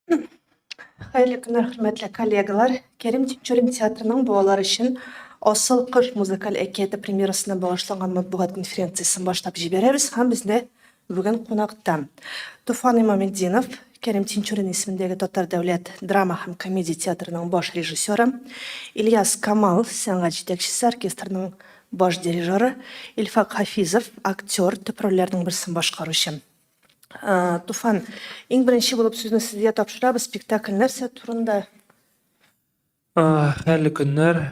Хәерле көннәр, хөрмәтле коллегалар! Кәрим Тинчурин театрының балалар өчен Асыл кош музыкаль әкияте премьерасына багышланган матбугат конференциясен башлап җибәрәбез һәм бездә бүген кунакта Туфан Имаметдинов, Кәрим Тинчурин исемендәге Татар дәүләт драма һәм комедия театрының баш режиссеры, Ильяс Камал, сәнгать җитәкчесе, оркестрның баш дирижеры, Илфак Хафизов, актер, төп рольләрнең берсен башкаручы. Туфан, иң беренче булып сүзне сезгә тапшырабыз. Спектакль нәрсә турында? Хәерле көннәр,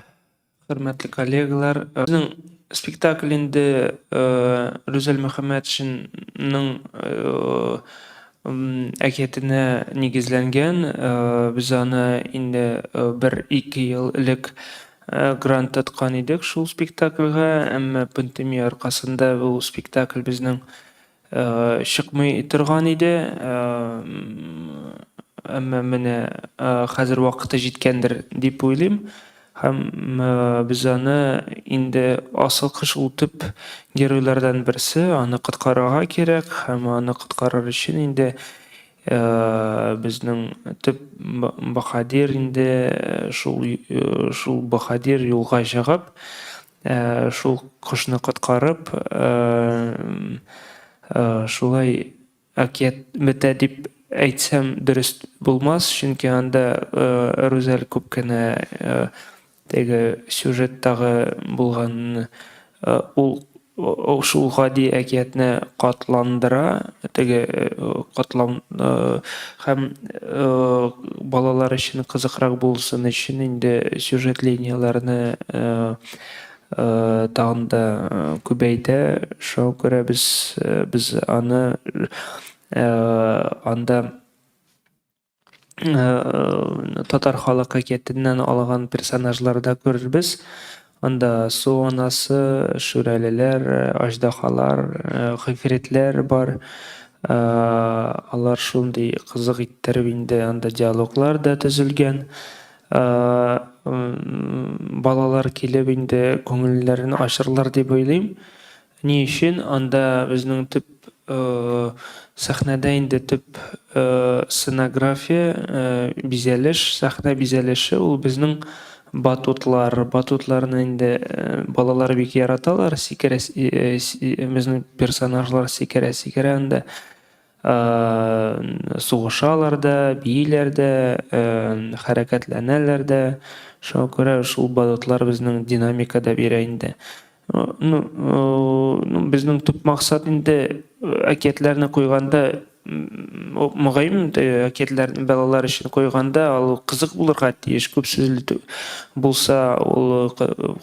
хөрмәтле коллегалар. Безнең спектакль инде Рүзәл Мөхәммәтшинның әкиятенә нигезләнгән. Без аны инде бер-ике ел элек грант тоткан идек шул спектакльгә, әмма пандемия аркасында бу спектакль безнең Чыкмый торган иде. Әмма менә хәзер вакыты җиткәндер дип уйлыйм. Һәм без аны инде асыл кыш ул төп геройлардан берсе, аны коткарырга кирәк һәм аны коткарыр өчен инде безнең төп баһадир инде шул шул баһадир юлга чыгып, Шул кошны коткарып, шулай әкият бетә дип әйтсәм дөрес булмас, чөнки анда Рүзәл күп кенә теге сюжеттагы булган ул шул гади әкиятне катландыра, теге катлам һәм балалар өчен кызыкрак булсын өчен инде сюжет линияләрне тагын да күбәйтә. Шуңа күрә без без аны анда татар халык әкиятеннән алган персонажлар да күрербез. Анда Су анасы, шүрәлеләр, аждаһалар, гыйфритләр бар. Алар шундый кызык иттереп инде анда диалоглар да төзелгән. Балалар килеп инде күңелләрен ачырлар дип уйлыйм. Ни өчен анда безнең төп сәхнәдә инде төп сценография, бизәлеш, сәхнә бизәлеше ул безнең батутлар. Батутларны инде балалар бик яраталар, сикерә, безнең персонажлар сикерә-сикерә анда сугышалар да, бииләр дә, хәрәкәтләнәләр дә. Шуңа күрә шул батутлар безнең динамика да бирә инде. Ну, ну, безнең төп максат инде әкиятләрне куйганда, мөгаен, әкиятләрне балалар өчен куйганда, ул кызык булырга тиеш, күп сүзле булса, ул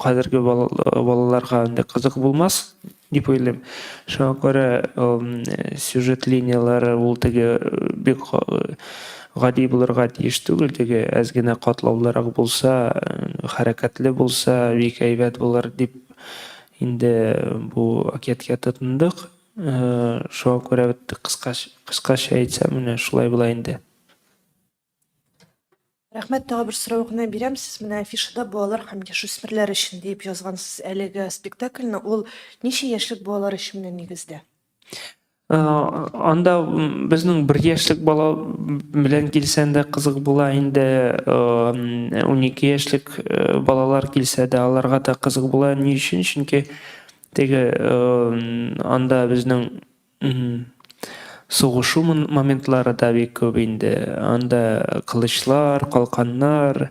хәзерге балаларга инде кызык булмас дип уйлыйм. Шуңа күрә сюжет линияләре ул теге бик гади булырга тиеш түгел, теге әз генә катлаулырак булса, хәрәкәтле булса, бик әйбәт булыр дип инде бу әкияткә тотындык. Шуңа күрә кыскача әйтсәм, менә шулай була инде. Рәхмәт, тагы бер сорау гына бирәм. Сез менә афишада балалар һәм яшүсмерләр өчен диеп язгансыз әлеге спектакльне. Ул ничә яшьлек балалар өчен менә нигездә? Анда безнең бер яшьлек бала белән килсәң дә кызык була инде, 12 яшьлек балалар килсә дә аларга да кызык була. Ни өчен? Чөнки теге анда безнең сугышу моментлары да бик күп инде. Анда кылычлар, калканнар,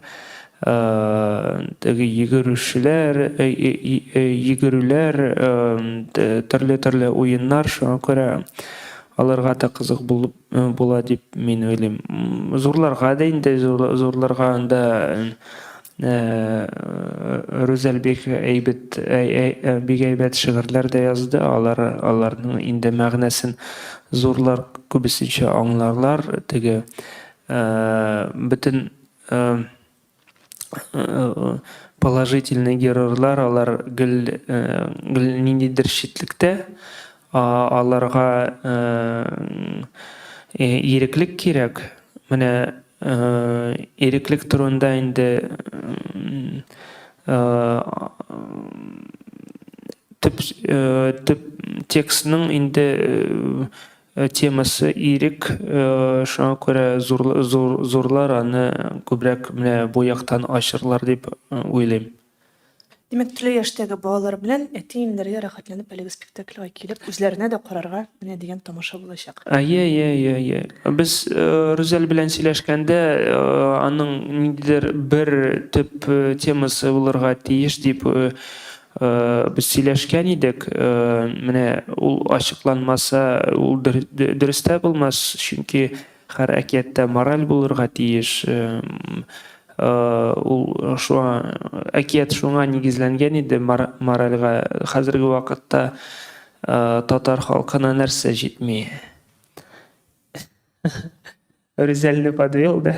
теге йөгерүчеләр, йөгерүләр, төрле-төрле уеннар, шуңа күрә аларга да кызык булып була дип мин уйлыйм. Зурларга да инде, зурларга анда Рүзәл бик әйбәт, бик әйбәт шигырьләр дә язды. Алар аларның инде мәгънәсен зурлар күбесенчә аңларлар. Теге бөтен положительный геройлар алар гел гел ниндидер читлектә, аларга иреклек кирәк. Менә иреклек турында инде төп төп текстның инде. темасы ирек, шуңа күрә зур, зур, зурлар аны күбрәк менә бу яктан ачырлар дип уйлыйм. Димәк, төрле яшьтәге балалар белән әти-әниләргә рәхәтләнеп әлеге спектакльгә килеп, үзләренә дә карарга менә дигән тамаша булачак. Әйе, әйе, әйе, әйе. Без Рүзәл белән сөйләшкәндә, аның ниндидер бер төп темасы булырга тиеш дип без сөйләшкән идек. Менә ул ачыкланмаса, ул дөрес тә булмас, чөнки һәр әкияттә мораль булырга тиеш. Ул шуңа әкият шуңа нигезләнгән иде моральгә. Хәзерге вакытта татар халкына нәрсә җитми? Рүзәлне подвел, да?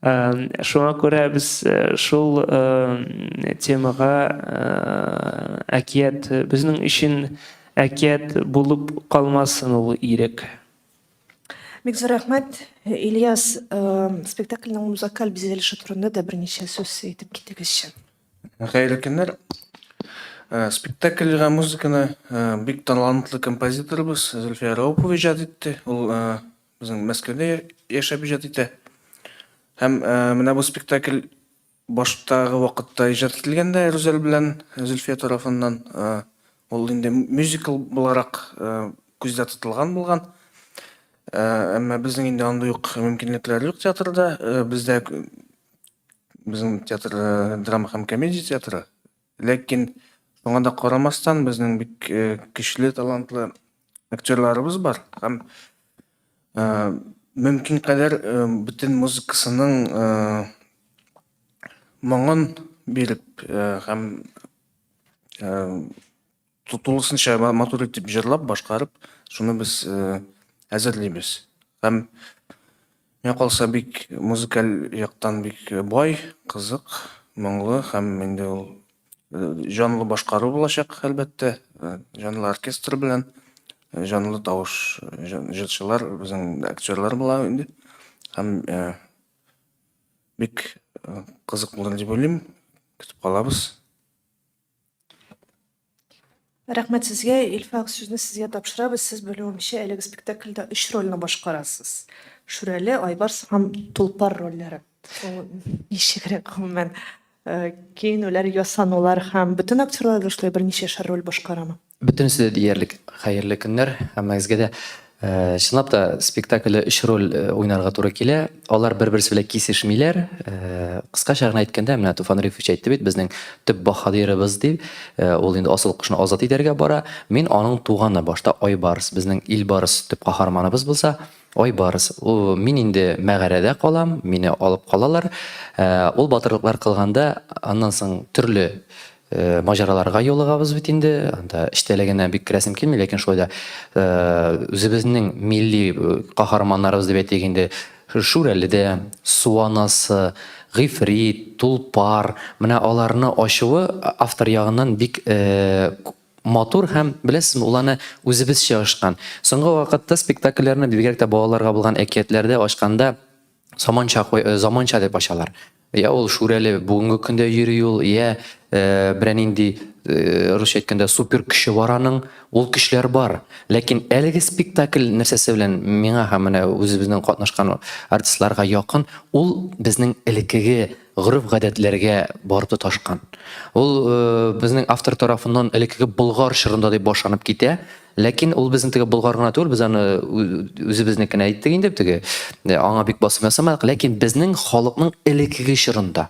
Шуңа күрә без шул темага әкият безнең өчен әкият булып калмасын ул ирек. Бик зур рәхмәт, Ильяс. Спектакльнең музыкаль бизәлеше турында да берничә сүз әйтеп китегезче. Хәерле көннәр. Спектакльгә музыканы бик талантлы композиторыбыз Зөлфия Раупова иҗат итте. Ул безнең Мәскәүдә яшәп иҗат итә. Һәм менә бу спектакль баштагы вакытта иҗат ителгәндә Рүзәл белән Зөлфия тарафыннан ул инде мюзикл буларак күздә тотылган булган. Әмма безнең инде андый ук мөмкинлекләр юк театрда. Бездә безнең театр драма һәм комедия театры. Ләкин шуңа да карамастан, безнең бик көчле, талантлы актерларыбыз бар һәм мөмкин кадәр бөтен музыкасының моңын биреп һәм тулысынча матур итеп җырлап, башкарып, шуны без әзерлибез. Һәм миңа калса бик музыкаль яктан бик бай, кызык, моңлы һәм инде ул җанлы башкару булачак, әлбәттә, җанлы оркестр белән, җанлы тавыш, җырчылар, безнең актерлар була инде. Һәм бик кызык булыр дип уйлыйм. Көтеп калабыз. Рәхмәт сезгә, Илфак, сүзне сезгә тапшырабыз. Сез, белүемчә, әлеге спектакльдә өч рольне башкарасыз. Шүрәле, Айбарс һәм Тулпар рольләре. Ул ничегрәк гомумән э, киенүләр, ясанулар һәм бөтен актерлар да шулай берничәшәр роль башкарамы? Бөтенесе дә диярлек. Хәерле көннәр һәммәгезгә дә. Э, чынлап та спектакльдә өч роль э, уйнарга туры килә. Алар бер-берсе белән кисешмиләр. Э, кыскача гына әйткәндә, менә Туфан Рифович әйтте бит, безнең төп баһадирыбыз дип, ул инде асыл кошны азат итәргә бара. Мин аның туганы, башта Айбарс, безнең Илбарс төп каһарманыбыз булса, Айбарс, ул мин инде мәгарәдә калам, мине алып калалар. Ул батырлыклар кылганда, аннан соң төрле Э, маҗараларга юлыгабыз бит инде. Анда эчтәлегенә бик керәсем килми, ләкин шулай да э, үзебезнең милли э, каһарманнарыбыз дип әйтик инде, Шүрәле дә, Су анасы, Гыйфрит, Тулпар, менә аларны ачуы автор ягыннан бик матур һәм, беләсезме, ул аны үзебезчә ачкан. Соңгы вакытта спектакльләрне, бигрәк тә балаларга булган әкиятләрдә ачканда, Заманча куй, э, заманча дип ачалар. Я ул Шүрәле бүгенге көндә йөри ул, я э, берәр нинди э, русча әйткәндә супер көче бар аның. Ул көчләр бар. Ләкин әлеге спектакль нәрсәсе белән миңа һәм менә үзебезнең катнашкан артистларга якын, ул безнең элеккеге гореф-гадәтләргә барып тоташкан. Ул э, безнең автор тарафыннан элеккеге Болгар чорында дип башланып китә. Ләкин ул безнең теге Болгар гына түгел, без аны үзебезнекенә әйттек инде, теге э, аңа бик басым ясамадык, ләкин безнең халыкның элеккеге чорында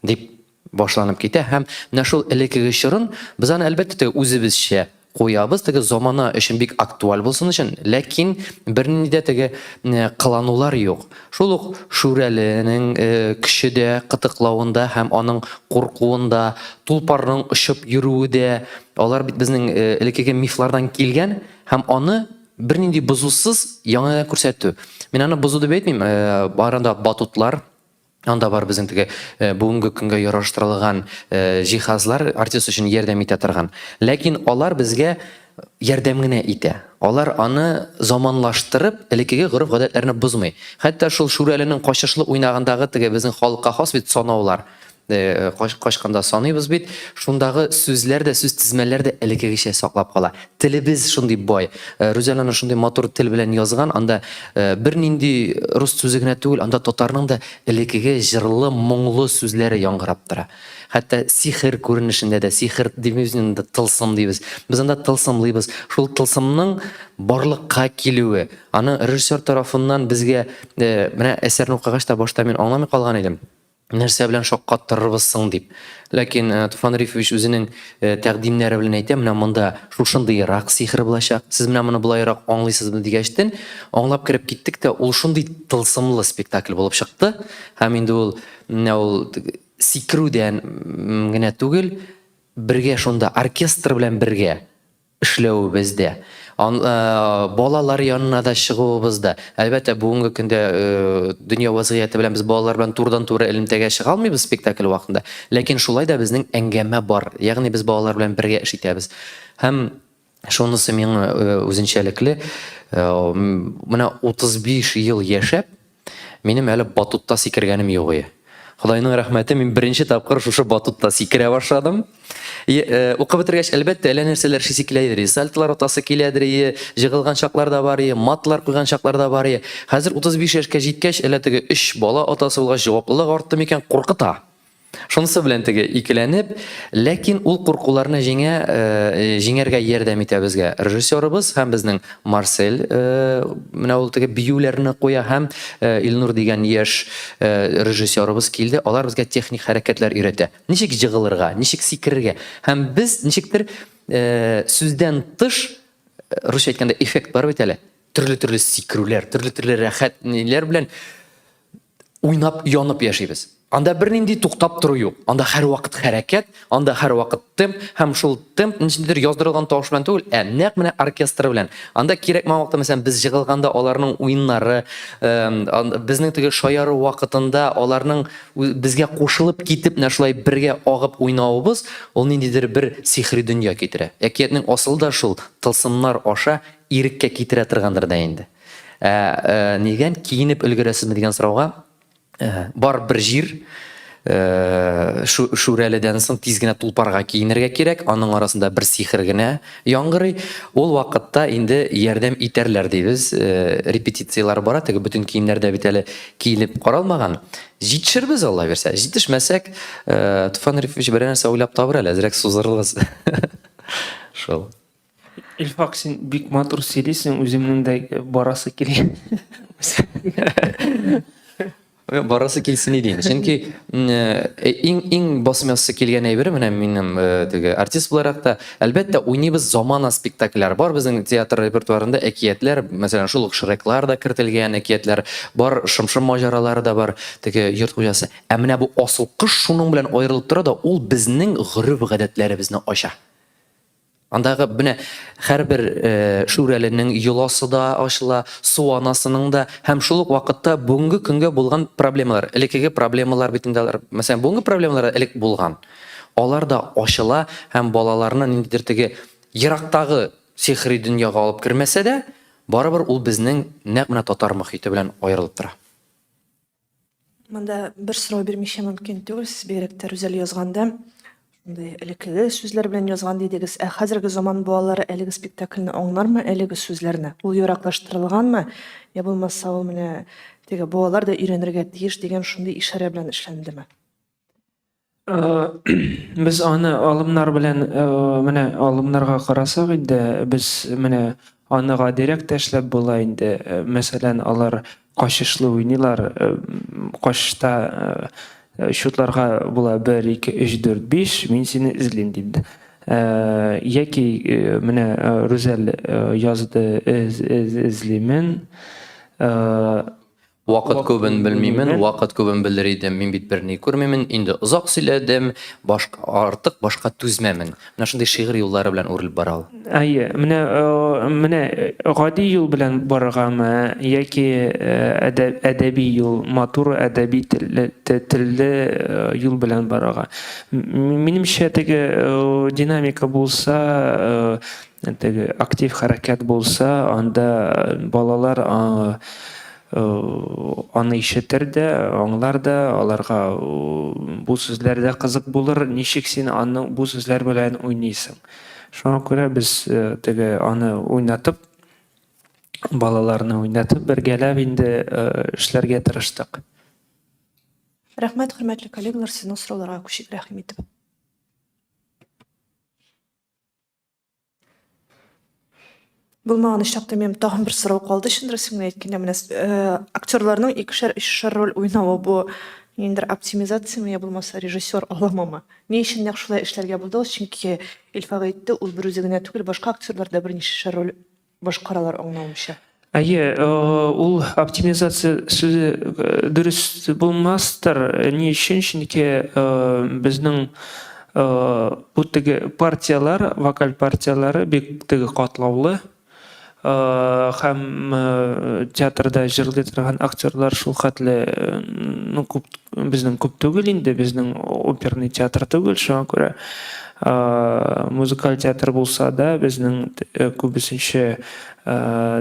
дип башланып китә һәм менә шул элеккеге чорын без аны әлбәттә теге үзебезчә куябыз, теге замана өчен бик актуаль булсын өчен, ләкин бернинди дә теге э, кыланулар юк. Шул ук Шүрәленең э, көче дә кытыклавында һәм аның куркуында, тулпарның очып йөрүе дә, алар бит безнең э, элеккеге мифлардан килгән һәм аны бернинди бозусыз яңадан күрсәтү. Мин аны бозу дип әйтмим, барында батутлар, Анда бар безнең теге э, бүгенге көнгә яраштырылган э, җиһазлар артист өчен ярдәм итә торган. Ләкин алар безгә ярдәм генә итә. Алар аны заманлаштырып, элеккеге гореф-гадәтләрне бозмый. Хәтта шул Шүрәленең качышлы уйнагандагы теге безнең халыкка хас бит санаулар. Качканда саныйбыз бит, шундагы сүзләр дә, сүз тезмәләр дә элеккегечә саклап кала. Телебез шундый бай. Рүзәл аны шундый матур тел белән язган, анда бернинди рус сүзе генә түгел, анда татарның да элеккеге җырлы, моңлы сүзләре яңгырап тора. Хәтта сихер күренешендә дә, сихер димибез инде, тылсым дибез. Без анда тылсымлыйбыз. Шул тылсымның барлыкка килүе, аны режиссер тарафыннан безгә, менә әсәрне укыгач та башта мин аңламый калган идем. Нәрсә белән шаккаттырырбыз соң дип. Ләкин э, Туфан Рифович үзенең э, тәкъдимнәре белән әйтә, менә монда шушындыйрак сихер булачак, сез менә моны болайрак аңлыйсызмы дигәчтен, аңлап кереп киттек тә, ул шундый тылсымлы спектакль булып чыкты. Һәм инде ул менә ул сикерүдән генә түгел, бергә шунда оркестр белән бергә эшләвебез дә, балалар янына да чыгуыбыз да. Әлбәттә, бүгенге көндә дөнья вазгыяте белән без балалар белән турыдан-туры элемтәгә чыга алмыйбыз спектакль вакытында. Ләкин шулай да безнең әңгәмә бар. Ягъни без балалар белән бергә эш итәбез. Һәм шунысы миңа үзенчәлекле, менә 35 ел яшәп, Минем әле батутта сикергәнем юк ие. Ходайның рәхмәте, мин беренче тапкыр шушы батутта сикерә башладым. И, э, укып бетергәч, әлбәттә, әллә нәрсәләр эшлисе килә иде. Сальтолар атасы киләдер ие, җыгылган чаклар да бар ие, матлар куйган чаклар да бар ие. Хәзер 35 яшькә җиткәч, әллә теге өч бала атасы булгач, җаваплылык артты микән, куркыта. Шунысы белән теге икеләнеп, ләкин ул куркуларны җиңә, э, җиңәргә ярдәм итә безгә режиссерыбыз һәм безнең Марсель, э, менә ул теге биюләрне куя һәм э, Илнур дигән яшь режиссерыбыз килде. Алар безгә техник хәрәкәтләр өйрәтә. Ничек җыгылырга, ничек сикерергә. Һәм без ничектер сүздән тыш, русча әйткәндә, эффект бар бит әле. Төрле-төрле сикерүләр, төрле-төрле рәхәт ниләр белән уйнап, янып яшибез. Анда бернинди туктап тору юк. Анда һәрвакыт хәрәкәт, анда һәрвакыт темп һәм шул темп ниндидер яздырылган тавыш белән түгел, ә нәкъ менә оркестр белән. Анда кирәкмәгән вакытта, мәсәлән, без җыгылганда аларның уеннары, безнең теге шаяру вакытында аларның безгә кушылып китеп, менә шулай бергә агып уйнавыбыз, ул ниндидер бер сихри дөнья китерә. Әкиятнең асылы да шул, тылсымнар аша иреккә китерә торгандыр да инде. Ә, ә нигән киенеп өлгерәсезме дигән сорауга ә, бар бер җир ә, Шүрәледән соң тиз генә тулпарга киенергә кирәк, аның арасында бер сихер генә яңгырый. Ул вакытта инде ярдәм итәрләр дибез. Ә, репетицияләр бара, теге бөтен киемнәр дә бит әле киелеп каралмаган. Җитешербез, Алла бирсә. Җитешмәсәк, ә, Туфан Рифович берәр нәрсә уйлап табыр әле, әзрәк сузырылгыз. Шул. Илфак, син бик матур сөйлисең, үземнең дә барасы килә. Барасы килсен иде инде. Чөнки иң иң басым ясасы килгән әйбер менә минем теге артист буларак та, әлбәттә, уйныйбыз замана спектакльләр. Бар безнең театр репертуарында әкиятләр, мәсәлән, шул ук Шреклар да кертелгән әкиятләр, бар Шымшым маҗаралары да бар, теге йорт хуҗасы. Ә менә бу асыл кош шуның белән аерылып тора да, ул безнең гореф-гадәтләребезне ача. Андагы менә һәрбер э, шүрәленең йоласы да ачыла, су анасының да һәм шул ук вакытта бүгенге көнгә булган проблемалар, элеккеге проблемалар бит инде алар, мәсәлән, бүгенге проблемалар да элек булган. Алар да ачыла һәм балаларны ниндидер теге ерактагы сихри дөньяга алып кермәсә дә, барыбер ул безнең нәкъ менә татар мохите белән аерылып тора. Монда бер сорау бирмичә мөмкин түгел, сез бигрәк тә Рүзәл язганда шундый элеккеге сүзләр белән язган дидегез. Ә хәзерге заман балалары әлеге спектакльне аңлармы, әлеге сүзләрне? Ул яраклаштырылганмы, я булмаса ул менә теге балалар да өйрәнергә тиеш дигән шундый ишарә белән эшләндеме? Без аны алымнар белән менә алымнарга карасак инде, без менә аны гадирәк тә эшләп була инде. Мәсәлән, алар качышлы уйныйлар. Качышта счетларга була 1, 2, 3, 4, 5, мин сине эзлим дип. Яки менә Рүзәл язды эз, эз, эзлимен. Вакыт күбен белмимен, вакыт күбен белер идем, мин бит берни күрмимен, инде озак сөйләдем, баш, артык башка түзмәмен. Менә шундый шигырь юллары белән үрелеп бара ул. Әйе, менә менә гади юл белән барыргамы яки әдәби юл, матур әдәби телле, телле юл белән барырга. Минемчә, теге динамика булса, теге актив хәрәкәт булса, анда балалар. аны ишетер дә, аңлар да, аларга бу сүзләр дә кызык булыр, ничек син аны бу сүзләр белән уйныйсың. Шуңа күрә без теге аны уйнатып, балаларны уйнатып, бергәләп инде эшләргә тырыштык. Рәхмәт, хөрмәтле коллегалар, сезнең сорауларга күчик, рәхим итеп. Булмаган очракта минем тагын бер сорау калды, чын дөресен генә әйткәндә, менә актерларның икешәр, өчешәр роль уйнавы бу ниндидер оптимизацияме я булмаса режиссер алымымы? Ни өчен нәкъ шулай эшләргә булдыгыз? Чөнки Илфак әйтте, ул берүзе генә түгел, башка актерлар да берничәшәр роль башкаралар аңлавымча. Әйе, ул оптимизация сүзе дөрес булмастыр. Ни өчен? Чөнки безнең бу теге партияләр, вокаль партияләре бик теге катлаулы. Һәм театрда җырлый торган актерлар шул хәтле, ну, күп, безнең күп түгел инде, безнең оперный театр түгел, шуңа күрә музыкаль театр булса да, безнең күбесенчә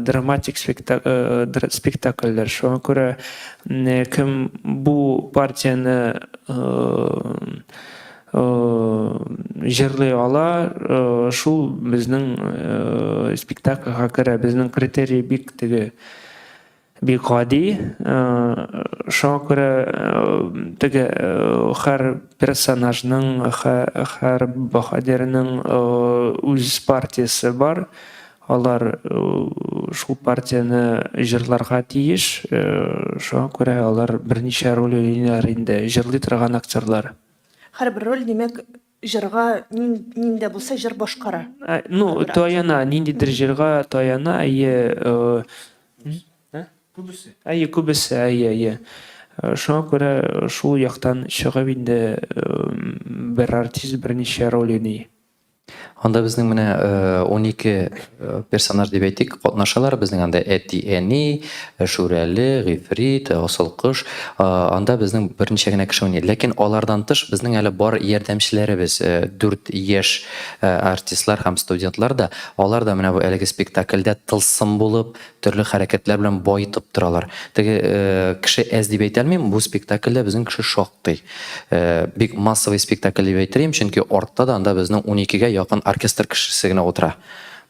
драматик спектакльләр. Шуңа күрә кем бу партияне җырлый ала, шул безнең спектакльгә керә. Безнең критерий бик теге бик гади. Шуңа күрә теге һәр персонажның, һәр баһадирның үз партиясе бар. Алар шул партияне җырларга тиеш. Шуңа күрә алар берничә роль уйныйлар инде, җырлый торган актерлар. Һәрбер роль, димәк, җырга нинди дә булса җыр башкара. Ну, таяна, ниндидер җырга таяна, әйе. Күбесе. Әйе, күбесе, әйе, әйе. Шуңа күрә шул яктан чыгып инде бер артист берничә роль уйный. Анда безнең менә 12 персонаж дип әйтик, катнашалар. Безнең анда әти, әни, Шүрәле, Гыйфрит, Асыл кош. Анда безнең берничә генә кеше уйный. Ләкин алардан тыш безнең әле бар ярдәмчеләребез, дүрт яшь артистлар һәм студентлар да, алар да менә бу әлеге спектакльдә тылсым булып, төрле хәрәкәтләр белән баетып торалар. Теге кеше әз дип әйтә алмыйм, бу спектакльдә безнең кеше шактый. Бик массовый спектакль дип әйтер идем, чөнки артта да анда безнең уникегә якын оркестр кешесе генә утыра.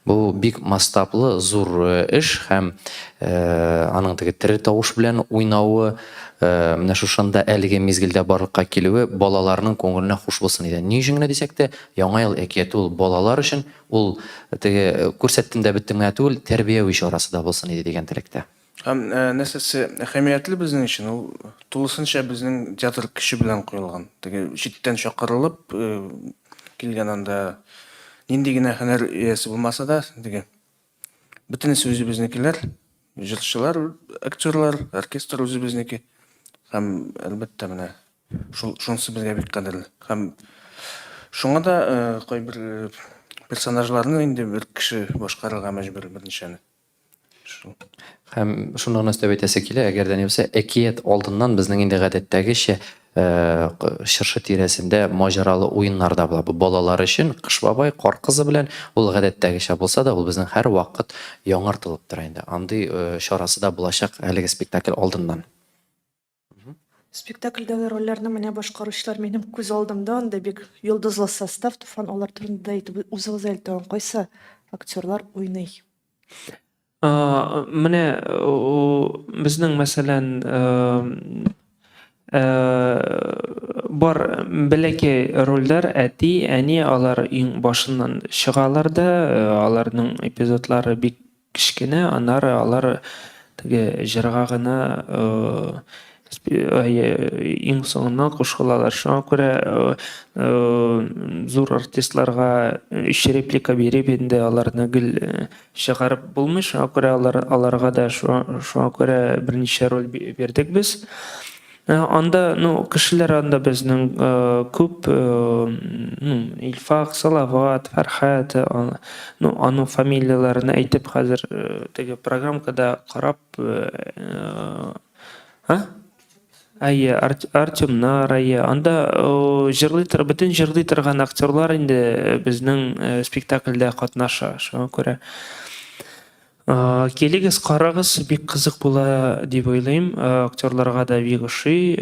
Бу бик масштаблы, зур эш һәм аның теге тере тавыш белән уйнавы, менә шушында әлеге мизгелдә барлыкка килүе балаларның күңеленә хуш булсын иде. Ни өчен генә дисәк тә, Яңа ел әкияте ул балалар өчен, ул теге күрсәттем дә беттем генә түгел, тәрбияви чарасы да булсын иде дигән теләктә. Һәм нәрсәсе әһәмиятле безнең өчен, ул тулысынча безнең театр көче белән куелган. Теге читтән чакырылып килгән анда нинди генә һөнәр иясе булмаса да, теге бөтенесе үзебезнекеләр, җырчылар, актерлар, оркестр үзебезнеке. Һәм, әлбәттә, менә Шул шунысы безгә бик кадерле. Һәм шуңа да кайбер персонажларны инде бер кеше башкарырга мәҗбүр берничәне. Шул. Һәм шуны гына өстәп әйтәсе килә, әгәр дә ни булса, әкият алдыннан безнең инде гадәттәгечә чыршы тирәсендә маҗаралы уеннар да була. Бу балалар өчен Кыш бабай, Кар кызы белән ул гадәттәгечә булса да, ул безнең һәрвакыт яңартылып тора инде. Андый чарасы да булачак әлеге спектакль алдыннан. Спектакльдәге рольләрне менә башкаручылар минем күз алдымда, анда бик йолдызлы состав, Туфан, алар турында да әйтеп узыгыз әле тагын, кайсы актерлар уйный? Менә безнең, мәсәлән, бар бәләкәй рольләр, әти, әни, алар иң башыннан чыгалар да, аларның эпизодлары бик Кечкенә, аннары алар теге җырга гына иң соңыннан кушылалар. Шуңа күрә зур артистларга өч реплика биреп инде аларны гел чыгарып булмый. Шуңа күрә алар аларга да шуңа күрә берничә роль бирдек без. Анда, ну, кешеләр анда безнең күп, ну, Илфак, Салават, Фәрхәт, ну, аның фамилияләрен әйтеп хәзер теге программкада карап, а? Әйе, Артемнар, әйе. Анда җырлый тор, бөтен җырлый торган актерлар инде безнең спектакльдә катнаша. Шуңа күрә. Килегез, карагыз, бик кызык була дип уйлыйм. Актерларга да бик ошый,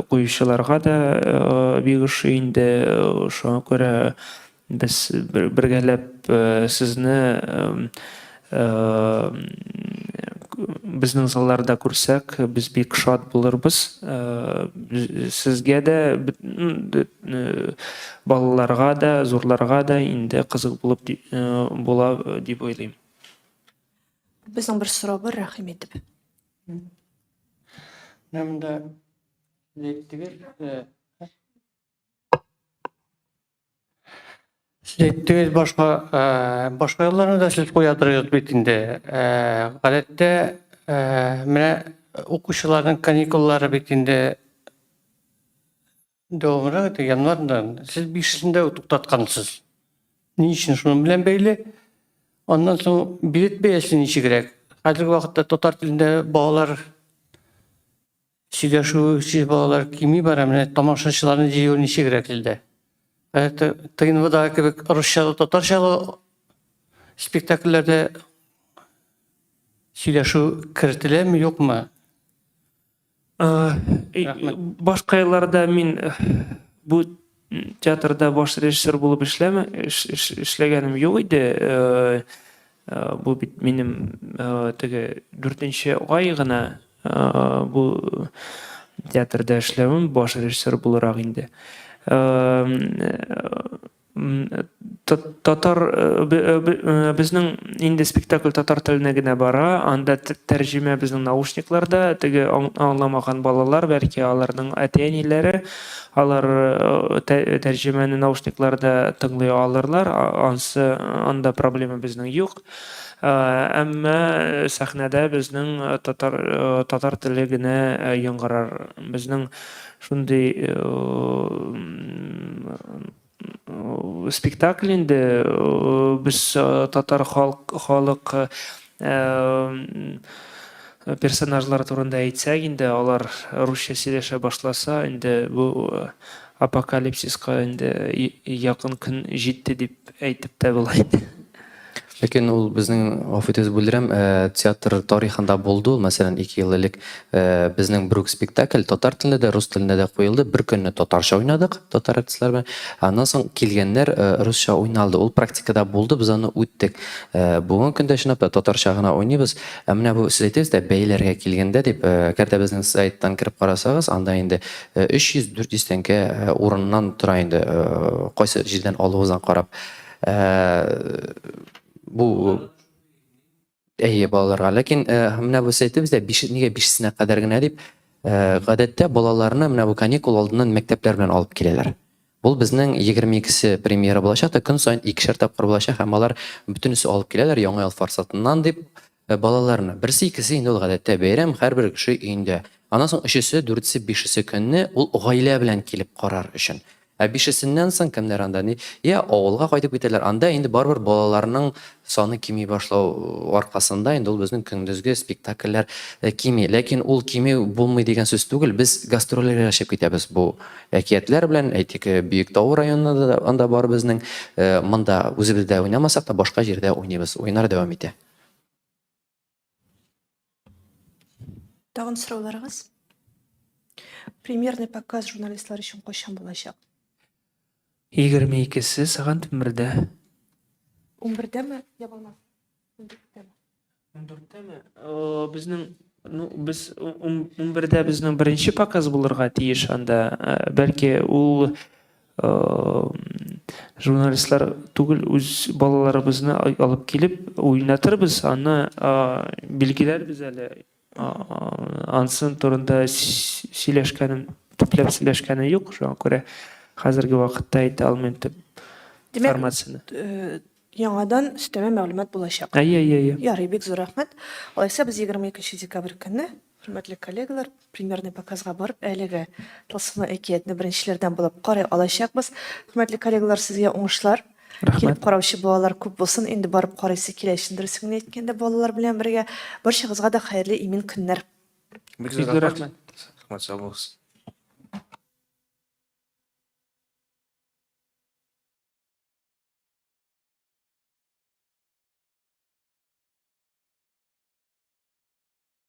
куючыларга да бик ошый инде. Шуңа күрә без бергәләп сезне безнең залларда күрсәк, без бик шат булырбыз. Сезгә дә, балаларга да, зурларга да инде кызык булып була дип уйлыйм. Безнең бер сорау бар, рәхим итеп. Менә монда әйттегез, сез әйттегез, башка башка елларны да сез куя торыгыз бит инде. Гадәттә, менә укучыларның каникуллары бит инде Дәвамрак итә, январьдан сез бишесендә үк туктаткансыз. Ни өчен шуның белән бәйле? Аннан соң билет бәясе ничегрәк? Хәзерге вакытта татар телендә балалар сөйләшү, сез балалар кими бара, менә тамашачыларны җыю ничегрәк сездә? Гадәттә ТНВда кебек русча да татарча спектакльләрдә сөйләшү кертеләме, юкмы? Башка елларда мин бу театрда баш режиссер булып эшләмә, эшләгәнем юк иде. Бу бит минем теге дүртенче ай гына бу театрда эшләвем, баш режиссер буларак инде. Татар безнең инде спектакль татар теленә генә бара, анда тәрҗемә безнең наушникларда, теге аңламаган балалар, бәлки аларның әти-әниләре, алар тәрҗемәне наушникларда тыңлый алырлар, ансы анда проблема безнең юк. Әмма сәхнәдә безнең татар татар теле генә яңгырар. Безнең Шундый спектакль инде без татар халык халык персонажлары турында әйтсәк инде алар русча сөйләшә башласа инде бу апокалипсиска инде якын көн җитте дип әйтеп тә була инде. Ләкин ул безнең, гафу итегез, бүлдерәм, театр тарихында булды ул, мәсәлән, 2 ел элек безнең бер үк спектакль татар телендә дә, рус телендә дә куелды. Бер көнне татарча уйнадык, татар артистлар белән. Аннан соң килгәннәр русча уйналды. Ул практикада булды, без аны үттек. Бүгенге көндә чынлап та татарча гына уйныйбыз. Ә менә бу сез әйтәсез дә, бәяләргә килгәндә дип, әгәр дә безнең сайттан кереп карасагыз, анда инде 300-400 тәңкә урыннан тора инде, кайсы җирдән алуыгыздан карап. Бу әйе балаларга. Ләкин менә бу әйтебез дә, биш, нигә бишесенә кадәр генә дип, гадәттә балаларны менә бу каникул алдыннан мәктәпләр белән алып киләләр. Бу безнең 22-се премьера булачак та, көн саен икешәр тапкыр булачак һәм алар бөтенесе алып киләләр Яңа ел форсатыннан дип балаларны. Берсе, икесе инде ул гадәттә бәйрәм, һәрбер кеше өендә. Аннан соң өчесе, дүртесе, бишесе көнне ул гаилә белән килеп карар өчен. Ә бишесеннән соң кемнәр анда ни? Я авылга кайтып китәләр. Анда инде барыбер балаларның саны кими башлау аркасында инде ул безнең көндезге спектакльләр э, кими. Ләкин ул кими булмый дигән сүз түгел. Без гастрольләргә чыгып китәбез бу әкиятләр белән. Әйтик, э, Биектау районында да анда бар безнең. Э, монда үзебездә уйнамасак та башка җирдә уйныйбыз. Уеннар дәвам итә. Тагын сорауларыгыз? Премьерный показ журналистлар өчен кайчан булачак? 22-се сәгать 11-дә. 11-дәме? Я булмас. 14-тәме? 14-тәме? Безнең ну, без 11-дә безнең беренче показ булырга тиеш анда. Бәлки ул журналистлар түгел, үз балаларыбызны алып килеп уйнатырбыз, аны билгеләрбез әле. Ансын турында сөйләшкәнем, төпләп сөйләшкәнем юк, шуңа күрә хәзерге вакытта әйтә алмыйм төп информацияне. Яңадан өстәмә мәгълүмат булачак. Әйе, әйе, әйе. Ярый, бик зур рәхмәт. Алайса без 22 декабрь көнне, хөрмәтле коллегалар, премьерный показга барып, әлеге тылсымлы әкиятне беренчеләрдән булып карый алачакбыз. Хөрмәтле коллегалар, сезгә уңышлар. Рәхмәт. Килеп караучы балалар күп булсын. Инде барып карыйсы килә, чын дөресен генә әйткәндә, балалар белән бергә. Барчагызга да хәерле, имин көннәр. Бик зур рәхмәт. Рәхмәт, сау булыгыз.